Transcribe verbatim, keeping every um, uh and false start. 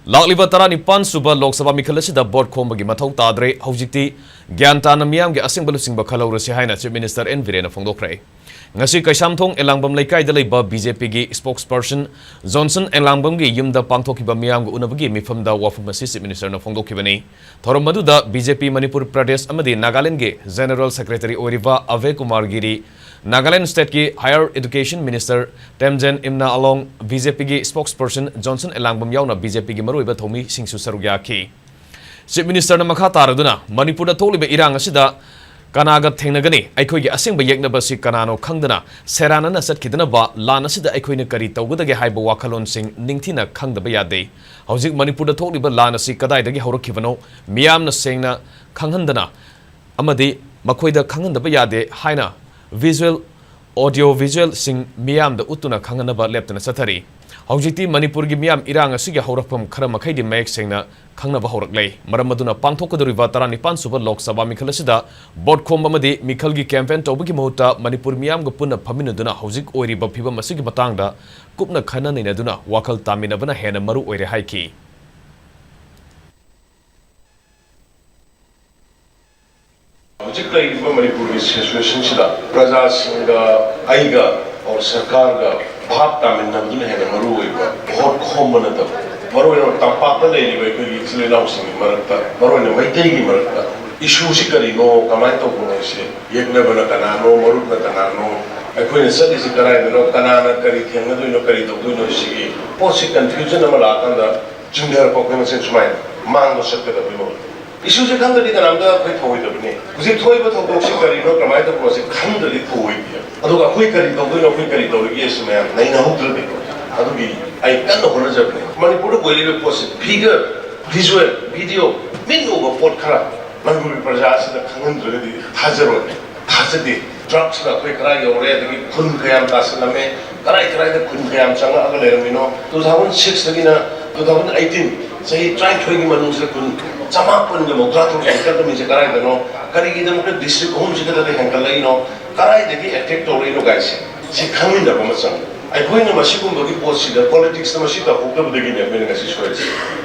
ꯂꯥꯛꯂꯤꯕ ꯇꯔꯥꯅꯤꯄꯥꯟ ꯁꯨꯕ ꯂꯣꯛ ꯁꯚꯥ ꯃꯤꯈꯜ ꯑꯁꯤꯗ ꯚꯣꯠ ꯈꯣꯝꯕꯒꯤ ꯃꯊꯧ ꯇꯥꯗ꯭ꯔꯦ, ꯍꯧꯖꯤꯛꯇꯤ ꯒ꯭ꯌꯥꯟ ꯇꯥꯅ ꯃꯤꯌꯥꯝꯒꯤ ꯑꯁꯦꯡꯕ ꯂꯨꯆꯤꯡꯕ ꯈꯜꯍꯧꯔꯁꯤ ꯍꯥꯏꯅ Chief Minister N ꯕꯤꯔꯦꯟꯅ ꯐꯣꯡꯗꯣꯛꯈ꯭ꯔꯦ꯫ ꯉꯁꯤ ꯀꯩꯁꯥꯝꯊꯣꯡ ꯑꯦꯂꯥꯡꯕꯝ ꯂꯩꯀꯥꯏꯗ ꯂꯩꯕ B J P ꯒꯤ spokesperson Johnson ꯑꯦꯂꯥꯡꯕꯝꯒꯤ ꯌꯨꯝꯗ ꯄꯥꯡꯊꯣꯛꯈꯤꯕ ꯃꯤꯌꯥꯝꯒ ꯎꯅꯕꯒꯤ ꯃꯤꯐꯝꯗ ꯋꯥꯐꯝ ꯑꯁꯤ Chief Minister ꯅ ꯐꯣꯡꯗꯣꯛꯈꯤꯕꯅꯤ꯫ ꯊꯧꯔꯝ ꯑꯗꯨꯗ B J P Manipur Pradesh ꯑꯃꯗꯤ ꯅꯥꯒꯥꯂꯦꯟꯗꯒꯤ General Secretary ꯑꯣꯏꯔꯤꯕ ꯑꯚꯦ ꯀꯨꯃꯥꯔ ꯒꯤꯔꯤ, ꯅꯥꯒꯥꯂꯦꯟꯗ state ꯀꯤ Higher Education Minister ꯇꯦꯝꯖꯦꯟ ꯏꯝꯅꯥ ꯑꯂꯣꯡ, B J P ꯒꯤ spokesperson Johnson ꯑꯦꯂꯥꯡꯕꯝ ꯌꯥꯎꯅ B J P ꯒꯤ ꯃꯔꯨꯑꯣꯏꯕ ꯊꯧꯃꯤꯁꯤꯡꯁꯨ ꯁꯔꯨꯛ ꯌꯥꯈꯤ꯫ Chief Minister ꯅ ꯃꯈꯥ ꯇꯥꯔꯗꯨꯅ, ꯃꯅꯤꯄꯨꯔꯗ ꯊꯣꯛꯂꯤꯕ ꯏꯔꯥꯡ ꯑꯁꯤꯗ ꯀꯅꯥꯒ ꯊꯦꯡꯅꯒꯅꯤ? ꯑꯩꯈꯣꯏꯒꯤ ꯑꯁꯦꯡꯕ ꯌꯦꯛꯅꯕ ꯑꯁꯤ ꯀꯅꯥꯅꯣ ꯈꯪꯗꯅ ꯁꯦꯔꯥꯟꯅꯅ ꯆꯠꯈꯤꯗꯅꯕ ꯂꯥꯟ ꯑꯁꯤꯗ ꯑꯩꯈꯣꯏꯅ ꯀꯔꯤ ꯇꯧꯒꯗꯒꯦ ꯍꯥꯏꯕ ꯋꯥꯈꯜꯂꯣꯟꯁꯤꯡ ꯅꯤꯡꯊꯤꯅ ꯈꯪꯗꯕ ꯌꯥꯗꯦ꯫ ꯍꯧꯖꯤꯛ ꯃꯅꯤꯄꯨꯔꯗ ꯊꯣꯛꯂꯤꯕ ꯂꯥꯟ ꯑꯁꯤ ꯀꯗꯥꯏꯗꯒꯤ ꯍꯧꯔꯛꯈꯤꯕꯅꯣ? ꯃꯤꯌꯥꯝꯅ ꯁꯦꯡꯅ ꯈꯪꯍꯟꯗꯅ ꯑꯃꯗꯤ ꯃꯈꯣꯏꯗ ꯈꯪꯍꯟꯗꯕ ꯌꯥꯗꯦ ꯍꯥꯏꯅ visual, audio visual ꯁꯤꯡ ꯃꯤꯌꯥꯝꯗ ꯎꯠꯇꯨꯅ ꯈꯪꯍꯟꯅꯕ ꯂꯦꯞꯇꯅ ꯆꯠꯊꯔꯤ꯫ ꯍꯧꯖꯤꯛꯇꯤ ꯃꯅꯤꯄꯨꯔꯒꯤ ꯃꯤꯌꯥꯝ ꯏꯔꯥꯡ ꯑꯁꯤꯒꯤ ꯍꯧꯔꯛꯐꯝ ꯈꯔ ꯃꯈꯩꯗꯤ ꯃꯌꯦꯛ ꯁꯦꯡꯅ ꯈꯪꯅꯕ ꯍꯧꯔꯛꯂꯦ꯫ ꯃꯔꯝ ꯑꯗꯨꯅ ꯄꯥꯡꯊꯣꯛꯀꯗꯧꯔꯤꯕ ꯇꯔꯥꯅꯤꯄꯥꯟ ꯁꯨꯕ ꯂꯣꯛ ꯁꯚꯥ ꯃꯤꯈꯜ ꯑꯁꯤꯗ ꯚꯣꯠ ꯈꯣꯝꯕ ꯑꯃꯗꯤ ꯃꯤꯈꯜꯒꯤ campaign ꯇꯧꯕꯒꯤ ꯃꯍꯨꯠꯇ ꯃꯅꯤꯄꯨꯔ ꯃꯤꯌꯥꯝꯒ ꯄꯨꯟꯅ ꯐꯝꯃꯤꯟꯅꯗꯨꯅ ꯍꯧꯖꯤꯛ ꯑꯣꯏꯔꯤꯕ ꯐꯤꯕꯝ ꯑꯁꯤꯒꯤ ꯃꯇꯥꯡꯗ ꯀꯨꯞꯅ ꯈꯟꯅ ꯅꯩꯅꯗꯨꯅ ꯋꯥꯈꯜ ꯇꯥꯃꯤꯟꯅꯕꯅ ꯍꯦꯟꯅ ꯃꯔꯨ ꯑꯣꯏꯔꯦ ꯍꯥꯏꯈꯤ꯫ ꯍꯧꯖꯤꯛ ꯂꯩꯔꯤꯕ ꯃꯅꯤꯄꯨꯔꯒꯤ situation ꯁꯤꯗ ꯄ꯭ꯔꯖꯥꯁꯤꯡꯒ ꯑꯩꯒ ꯑꯣꯔ ꯁꯔꯀꯥꯔꯒ ꯚꯥꯞ ꯇꯥꯃꯤꯟꯅꯕꯗꯨꯅ ꯍꯦꯟꯅ ꯃꯔꯨ ꯑꯣꯏꯕ, ꯚꯣꯠ ꯈꯣꯝꯕ ꯅꯠꯇꯕ꯫ ꯃꯔꯨꯑꯣꯏꯅ ꯇꯝꯄꯥꯛꯇ ꯂꯩꯔꯤꯕ ꯑꯩꯈꯣꯏꯒꯤ ꯏꯆꯤꯜ ꯏꯅꯥꯎꯁꯤꯡꯒꯤ ꯃꯔꯛꯇ, ꯃꯔꯨꯑꯣꯏꯅ ꯃꯩꯇꯩꯒꯤ ꯃꯔꯛꯇ issue ꯁꯤ ꯀꯔꯤꯅꯣ, ꯀꯃꯥꯏꯅ ꯇꯧꯕꯅꯣ ꯍꯥꯏꯁꯦ, ꯌꯦꯛꯅꯕꯅ ꯀꯅꯥꯅꯣ, ꯃꯔꯨꯞꯅ ꯀꯅꯥꯅꯣ, ꯑꯩꯈꯣꯏꯅ ꯆꯠꯂꯤꯁꯤ ꯀꯗꯥꯏꯗꯅꯣ, ꯀꯅꯥꯅ ꯀꯔꯤ ꯊꯦꯡꯅꯗꯣꯏꯅꯣ, ꯀꯔꯤ ꯇꯧꯗꯣꯏꯅꯣ, ꯁꯤꯒꯤ ꯄꯣꯠꯁꯤ confusion ꯑꯃ ꯂꯥꯛꯑꯀꯥꯟꯗ ꯆꯤꯡꯊꯔꯛꯄ ꯑꯩꯈꯣꯏ ꯃꯁꯦꯟ ꯁꯨꯃꯥꯏꯅ ꯃꯥꯡꯕ ꯆꯠꯀꯗꯕꯅꯤ꯫ Issue ꯁꯦ ꯈꯪꯗ꯭ꯔꯗꯤ ꯀꯅꯥꯝꯇ ꯑꯩꯈꯣꯏ ꯊꯧꯑꯣꯏꯗꯕꯅꯤ꯫ ꯍꯧꯖꯤꯛ ꯊꯣꯛꯏꯕ ꯊꯧꯗꯣꯛꯁꯤ ꯀꯔꯤꯅꯣ, ꯀꯃꯥꯏꯅ ꯇꯧꯕꯅꯣ ꯁꯤ ꯈꯪꯗ꯭ꯔꯗꯤ ꯊꯧꯑꯣꯏꯗꯦ꯫ ꯑꯗꯨꯒ ꯑꯩꯈꯣꯏ ꯀꯔꯤ ꯇꯧꯗꯣꯏꯅꯣ, ꯑꯩꯈꯣꯏ ꯀꯔꯤ ꯇꯧꯔꯤꯒꯦ ꯁꯤ ꯃꯌꯥꯝ ꯅꯩꯅꯍꯧꯗ꯭ꯔꯗꯤ, ꯑꯗꯨꯒꯤ ꯑꯩ ꯀꯟꯅ ꯍꯣꯠꯅꯖꯕꯅꯤ꯫ ꯃꯅꯤꯄꯨꯔꯗ ꯑꯣꯏꯔꯤꯕ ꯄꯣꯠꯁꯤ figure, visual, video, ꯃꯤꯠꯅ ꯎꯕ ꯄꯣꯠ ꯈꯔ ꯃꯅꯤꯄꯨꯔꯒꯤ ꯄ꯭ꯔꯖꯥ ꯑꯁꯤꯗ ꯈꯪꯍꯟꯗ꯭ꯔꯒꯗꯤ ꯊꯥꯖꯔꯣꯏ꯫ ꯊꯥꯖꯗꯦ꯫ Drugs ꯅ ꯑꯩꯈꯣꯏ ꯈꯔ ꯌꯧꯔꯦ, ꯑꯗꯒꯤ ꯈꯨꯟ ꯀꯌꯥꯝ ꯇꯥꯁꯤꯜꯂꯝꯃꯦ, ꯀꯔꯥꯏ ꯀꯔꯥꯏꯗ ꯈꯨꯟ ꯀꯌꯥꯝ ꯆꯪꯉꯛꯑꯒ ꯂꯩꯔꯝꯃꯤꯅꯣ, two thousand six ꯗꯒꯤꯅ two thousand eighteen, ꯆꯍꯤ ꯇꯔꯥꯅꯤꯊꯣꯏꯒꯤ ꯃꯅꯨꯡꯁꯤꯗ ꯈꯨꯟ ꯆꯃꯥꯄꯟꯒ ꯃꯧꯗ꯭ꯔꯥ ꯇꯔꯨꯛ ꯍꯦꯟꯒꯠꯂꯝꯃꯤꯁꯦ ꯀꯗꯥꯏꯗꯅꯣ? ꯀꯔꯤꯒꯤꯗꯃꯛꯇ district ꯑꯍꯨꯝꯁꯤ ꯈꯛꯇꯗ ꯍꯦꯟꯒꯠꯂꯛꯏꯅꯣ? ꯀꯗꯥꯏꯗꯒꯤ attack ꯇꯧꯔꯛꯏꯅꯣ ꯀꯥꯏꯁꯦ, ꯁꯤ ꯈꯪꯃꯤꯟꯅꯕ ꯑꯃ ꯆꯪꯉꯤ꯫ ꯑꯩꯈꯣꯏꯅ ꯃꯁꯤꯒꯨꯝꯕꯒꯤ ꯄꯣꯠꯁꯤꯗ, ꯄꯣꯂꯤꯇꯤꯛꯁꯇ ꯃꯁꯤ ꯇꯧꯍꯧꯗꯕꯗꯒꯤꯅꯦ ꯑꯩꯈꯣꯏꯅ ꯉꯁꯤ ꯁꯣꯏꯔꯤꯁꯦ꯫